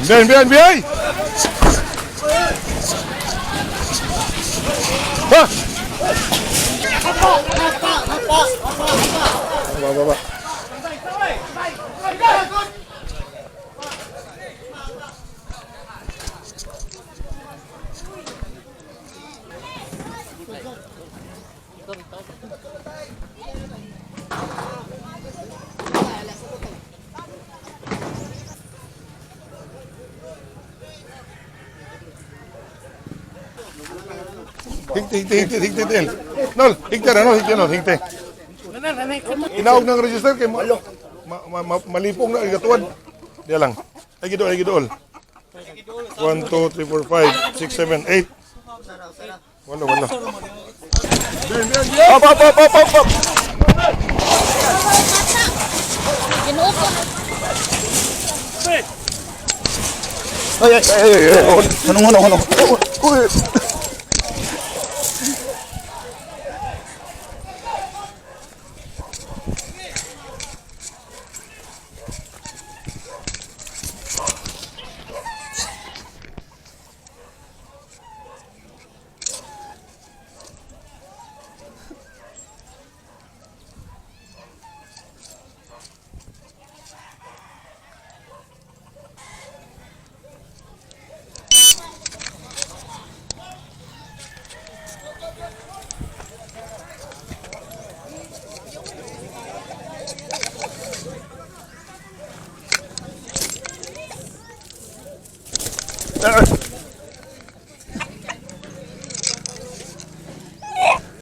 Biyan, biyan, biyan! Ha! Baba, baba. Higte, higte, higte, higte, higte. Nol, higte na, nol, higte, nol, higte. Inaog ng register kay malipong na igatuan. Diya lang. Ay gidol, ay gidol. 1, 2, 3, 4, 5, 6, 7, 8. Walo, walo. Up, up, up, up, up, up. Ay, ay, ay, ay, ay. Ano, ano, ano? Uy.